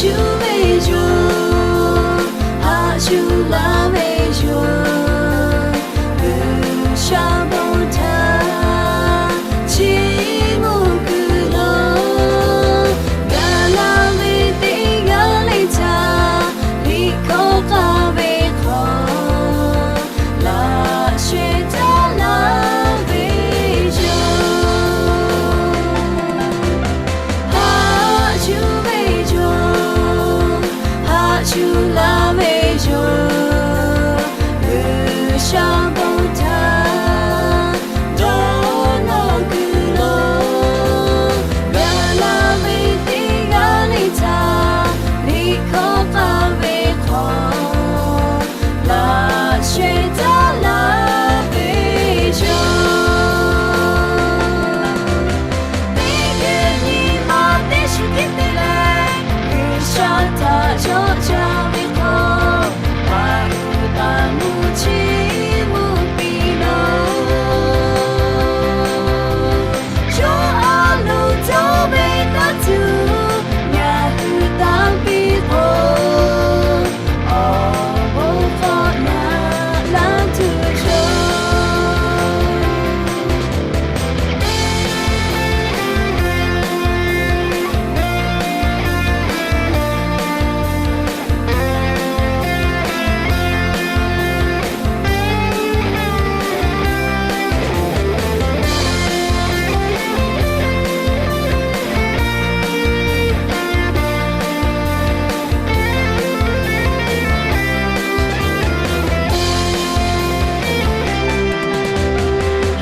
Cuˇ ve yoˬ, haꞈ shuˍ laˇ ve yoˬ. G'uiˬsha bon htaꞈ chiˇ mvuh kuiˬ lo, gaˬ la ve teˇ g'aˇ le htaꞈ liꞈ hkawˇ k'aˇ ve hk'aw, laꞈ sheh taˍ laˇ ve yoˬ. Haꞈ shuˍ ve yoˬ, haꞈ shuˍ laˇ ve yoˬ. G'uiˬsha bon htaꞈ dawˇ nawˇ kuiˬ lo, gaˬ la ve teˇ g'aˇ le htaꞈ liꞈ hkawˇ k'aˇ ve hk'aw, laꞈ sheh taˍ laˇ ve yoˬ. Teˇ geh nyi ma teˇ shu hk'e te leh, G'uiˬsha htaꞈ cawˇ caˇ ve hk'aw, taˍ uiˍ taˍ mvuh chiˇ mvuh piˇ nawˬ. Yawˇ a loˍ cawˇ ve taˇ tuˬ, ngaˬ hui tanˇ piˇ k'o, awˬ bon hk'awꞈ naꞈ laˇ tuˬ yoˬ.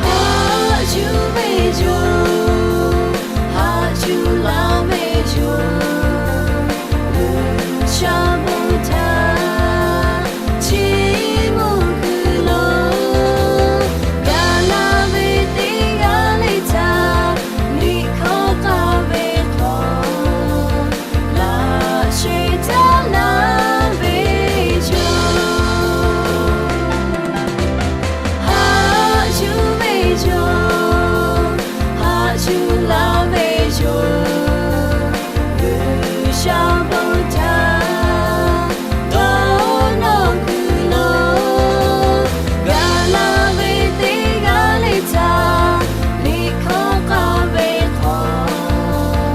Haꞈ shuˍ ve yoˬ, haꞈ shuˍ laˇ ve yoˬ. G'uiˬsha bon htaꞈ chiˇ mvuh kuiˬ lo, gaˬ la ve teˇ g'aˇ le htaꞈ liꞈ hkawˇ k'aˇ ve hk'aw, laꞈ sheh taˍ laˇ ve yoˬ. Haꞈ shuˍ ve yoˬ, haꞈ shuˍ laˇ ve yoˬ. G'uiˬsha bon htaꞈ dawˇ nawˇ kuiˬ lo, gaˬ la ve teˇ g'aˇ le htaꞈ liꞈ hkawˇ k'aˇ ve hk'aw,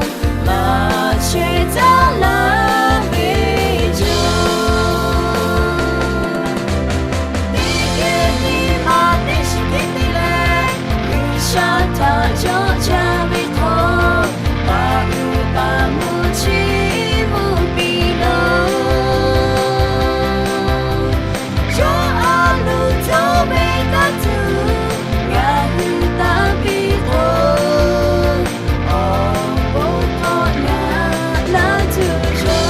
laꞈ sheh taˍ laˇ ve yoˬ. Teˇ geh nyi ma teˇ shu hk'e te leh, G'uiˬsha htaꞈ cawˇ caˇ ve hk'aw, taˍ uiˍ taˍ mvuh chiˇ mvuh piˇ nawˬ. Yawˇ a loˍ cawˇ ve taˇ tuˬ, ngaˬ hui tanˇ piˇ k'o, awˬ bon hk'awꞈ naꞈ laˇ tuˬ yoˬ.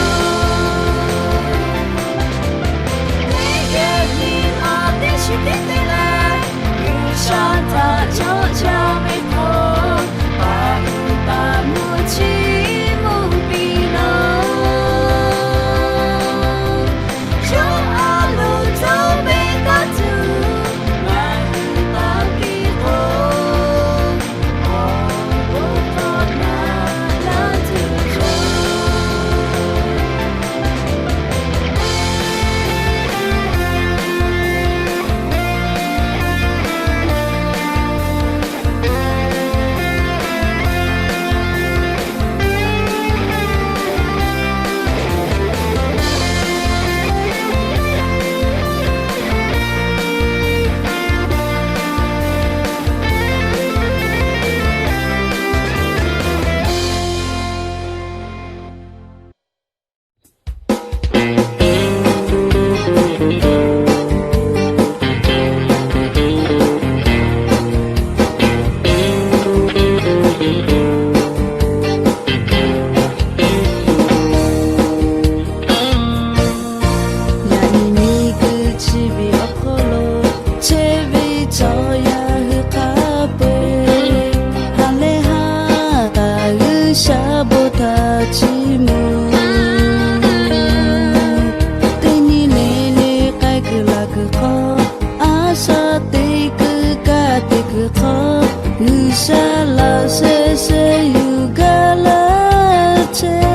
Teˇ geh nyi ma teˇ shu hk'e te leh, G'uiˬsha htaꞈ cawˇ caˇ ve hk'aw, taˍ uiˍ taˍ mvuh chiˇ mvuh piˇ nawˬ. Yawˇ a loˍ cawˇ ve taˇ tuˬ, ngaˬ hui tanˇ piˇ k'o, awˬ bon hk'awꞈ naꞈ laˇ tuˬ yoˬ. Yaꞈ nyi miˬguiˬ chi ve awˬ hk'aw lo chehˇ ve chaw yaˇ hui hk'a peu-eˬ, ha lehˬ ha kaꞈ G'uiˬsha bon htaꞈ chiˇ mvuh. Teˇ nyi le le k'ai kuiˬ laˬ kuiˬ hk'aw, a shaꞈ teꞈ kuiˬ kaꞈ teꞈ kuiˬ hk'aw, G'uiˬsha laꞈ sheh sheh yuˬ gaˇ laˇ chehˇ.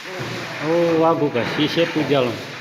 Oˇ, g'aˇ gu kaꞈ shi shehˉ puiˉ jaˇ laˬ.